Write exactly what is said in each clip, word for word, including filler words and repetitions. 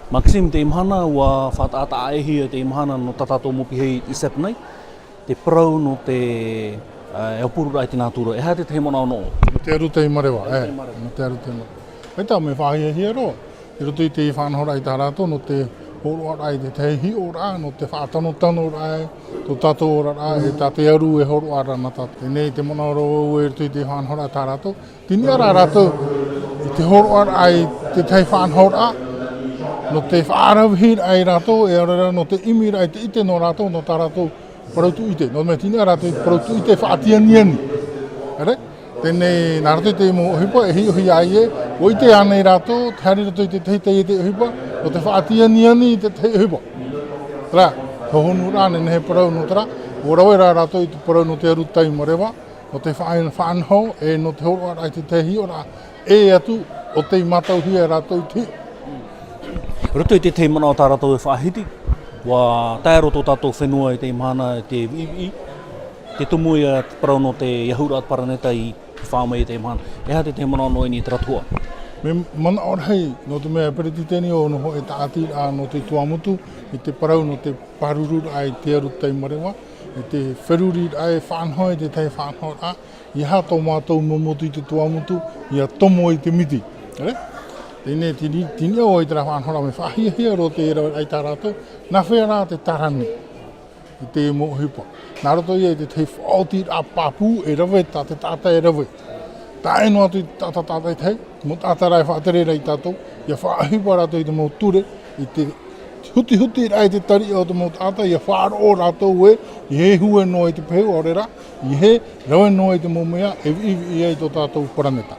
Maxime, teie mahana, ʻua faʻataʻa-, taʻa-ʻē-hia teie mahana nō tā tātou mau piha i ʻIsep nei, te parau nō te, ā, e ʻōpuaruaraʻa i te nātura. E aha te tahi manaʻo nō ʻoe? Nō te aru tei mareva, e, nō te aru tei mareva. E tā, mea faʻahiahia roa, i roto i te faʻanahoraʻa i tā rātou, nō te hōroʻaraʻa i te tahi hiʻoraʻa, nō te faʻatanotanoraʻa, tō tātou oraraʻa, e tā te aru e hōroʻa ra nā tātou. Teie te manaʻo roa au i roto i te faʻanahoraʻa tā rātou. Tei niʻa rā rātou i te hōroʻaraʻa i te tahi faʻanahoraʻa, nō te faʻaravehiraʻa ia rātou, e ʻaore rā nō te ʻimiraʻa i te ʻite nō rātou, nō tā rātou parau tūʻite. Nō te mea tei niʻa rātou i te parau tūʻite faʻatianiani. ʻEre? Teie, nā roto i te mau ʻohipa, e hiʻohia ai ē, ʻua ʻite ānei rātou, te haere i roto i te tahi taiete ʻohipa, nō te faʻatianiani i te tahi ʻohipa. Terā, tō Honu rā, nehenehe e parau nō terā, ʻua rave rā rātou i te parau nō te aru tei mareva, nō te faʻa-, faʻanaho, e nō te hōroʻaraʻa i te tahi hiʻoraʻa, ʻē atu, ʻo tei mātauhia e rātou i te hiʻo. Roto i te tahi manaʻo tā rātou e faʻahiti, ʻua tae roa tō tātou fenua i teie mahana i te viʻiviʻi, te tumu ia te parau nō te ahuraʻa paraneta i faʻaʻau mai i teie mahana. E aha te tahi manaʻo nō ʻoe i niʻa i terā tuhaʻa? Mea manaʻo rahi, nō te mea e peretiteni au nō hōʻē tāʻatiraʻa nō te Tuamotu, i te parau nō te pārururaʻa i te aru tei mareva, i te feruriraʻa e faʻanaho i te tahi faʻanahoraʻa, ʻeiaha tō mātou mau motu i te Tuamotu, ʻia tomo i te miti. ʻEre? Teie, tei ni-, tei niʻa vau i terā faʻanahoraʻa, mea faʻahiahia roa te raveraʻa i tā rātou, nā hea rā te tārani i te mau ʻohipa. Nā roto ia i te tahi faʻaotiraʻa pāpū e rave tā te taʻata e rave. Tae noa atu i te taʻata tātaʻitahi, mau taʻata rā e faʻatere ra ia tātou, ʻia faʻaʻohipa rātou i te mau ture, i te hutihutiraʻa i te tariʻa o te mau taʻata, ʻia faʻaroʻo rātou ē, ʻeiaha e hue noa i te pehu, ʻaore rā, ʻeiaha e rave noa i te mau mea e viʻiviʻi ai tō tātou paraneta.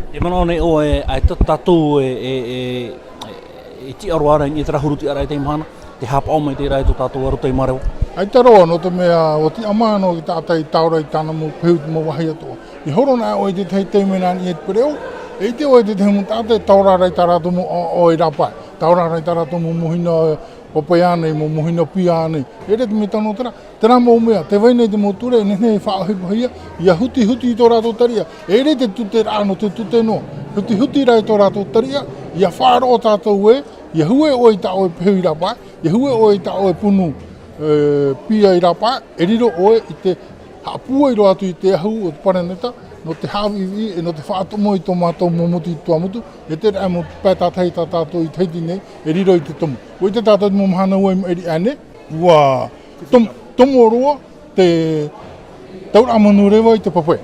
E manaʻo nei ʻoe, ʻaita tātou e, e, e, e tiʻa roa ra i niʻa i terā huru tiʻaraʻa i teie mahana, te haʻapaʻo mai terā i tō tātou aru tei mareva? ʻAita roa, nō te mea, ʻua tiʻamā noa te taʻata i taora i tāna mau pehu i te mau vāhi atoʻa. E horo ana ʻoe i te tahi taime nā niʻa i te pereʻoʻo, e ʻite ʻoe i te tahi mau taʻata e taora ra i tā rātou mau ʻaoʻao e rāpae, taora ra i tā rātou mau mōhina papaʻi ānei, mau mōhina pia ānei. E ʻere te mea tano terā, terā mau mea, tē vai nei te mau ture, e nehenehe e faʻaʻohipahia, ʻia hutihuti i tō rātou tariʻa. E ʻere te tute rā nō te tute noa. Hutihuti rā i tō rātou tariʻa, ʻia faʻaroʻo tātou ē, ʻia hue ʻoe i tā ʻoe pehu i rāpae, ʻia hue ʻoe i tā ʻoe punu, e, pia i rāpae, e riro ʻoe i te haʻapūai roa atu i te ahu o te paraneta, nō te haʻaviʻiviʻi, e nō te faʻatomo i tō mātou mau motu i te Tuamotu, e terā mau pae tātaʻitahi tā tātou i Tahiti nei, e riro i te tomo. ʻUa ʻite tātou i te mau mahana ua i maʻiri aʻe nei, ʻua tom-, tomo roa te tauraʻa manureva i te pape.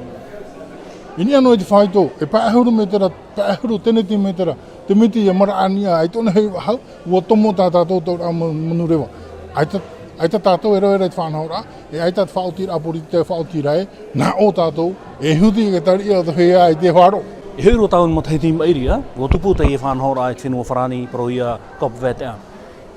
I niʻa noa i te faito, e pae ʻahuru mētera, pae ʻahuru tenetimetera, te miti ʻia maraʻa niʻa, ʻaita ʻōna hei vaʻa hau, ʻua tomo tā tātou tauraʻa ma-, manureva. ʻAita, ʻaita tātou e rave ra i te faʻanahoraʻa, e ʻaita te faʻaotiraʻa pōrita e faʻaoti ra ē, nā ʻō tātou, e huti i te tariʻa o te feiā i te faʻaroʻo. E hoʻi roa tāua i te matahiti i maʻiri, ʻa? ʻUa tupu teie faʻanahoraʻa i te fenua Farāni, parau ia COP vingt et un.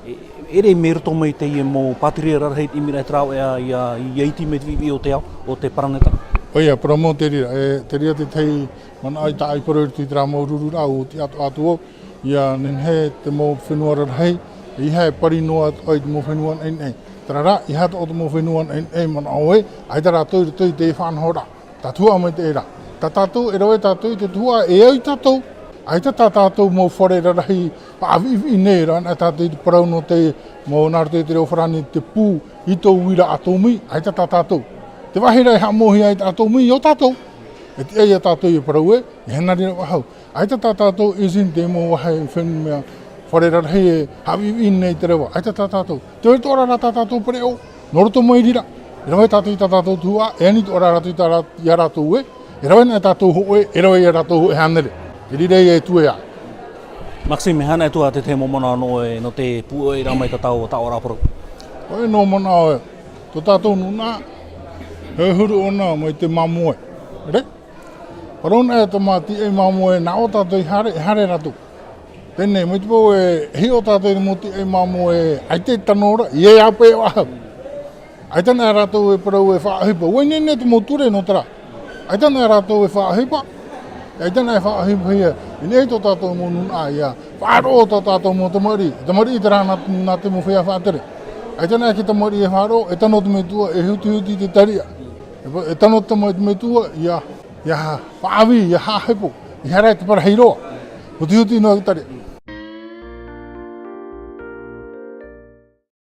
E, e ʻere mai roto mai teie mau pātireia rarahi i te ʻimiraʻa i te rāveʻa ʻia, ʻia iti mai te viʻiviʻi o te ao, o te paraneta. ʻOia, parau mau te reira, e, te reira te tahi manaʻo i tā ʻoe i parau i roto i terā mau rururaʻa, ʻua tiʻa atoʻa atu vau, ʻia nehenehe te mau fenua rarahi, ʻeiaha e pari noa atu ai i te mau fenua naʻinaʻi. Terā rā, ʻeiaha atoʻa te mau fenua naʻinaʻi manaʻo ē, ʻaita rātou i roto i te faʻanahoraʻa. Tātou ā mai te ʻēra. Tā tātou, e rave tātou i te tuhaʻa, e au ia tātou. ʻAita tā tātou mau fare rarahi, faʻaviʻiviʻi nei, rave anaʻe tātou i te parau nō te mau nā roto i te reo Farāni, te pū ito uira atomique, ʻaita tā tātou. Te vāhi rā e haʻamauhia ai te atomique, ʻo tātou. E tiʻa ia tātou e parau ē, e hānere ra vau. ʻAita tā tātou usine te mau vāhi fenua mea, fare rarahi e haʻaviʻiviʻi nei te reva. ʻAita tā tātou. Te vai atoʻa ra tā tātou pereʻoʻo, nō roto mai reira. E rave tātou i tā tātou tuhaʻa, e ani atoʻa ra rātou i tā rā-, ia rātou ē. E rave anaʻe tātou hōʻē, e rave ia rātou hōʻē hānere. E riro ia e tuea. Maxime, e aha atu ā te tahi mau manaʻo nō ʻoe, nō te pūʻoʻiraʻa mai tā tāua, tā ʻoe ra parau? ʻOia noa manaʻo ē, tō tātou nūnaʻa, e huru ʻōna mai te māmoe. Rē? Parau anaʻe te mau tīaʻi māmoe, nā ʻō tātou i haere, e haere rātou. Teie, mai te peu e hiʻo tātou i te mau tīaʻi māmoe, ʻaita e tano ra, ʻeiaha e āpeʻe vau. ʻAita anaʻe rātou e parau e faʻaʻohipa. ʻUa ineine te mau ture nō terā. ʻAita anaʻe rātou e faʻaʻohipa. ʻAita anaʻe e faʻaʻohipahia. I niʻa i tō tātou mau nūnaʻa ʻia faʻaroʻo tā tātou mau tamariʻi. Tamariʻi terā nā, nā te mau feiā faʻatere. ʻAita anaʻe te tamariʻi e faʻaroʻo, e tano te metua, e hutihuti te tariʻa. E pa-, e tano te tama-, te metua, ʻia, ʻia faʻaʻavi, ʻia haʻahepo, ʻeiaha rā te parahi roa. Hutihuti noa te tariʻa.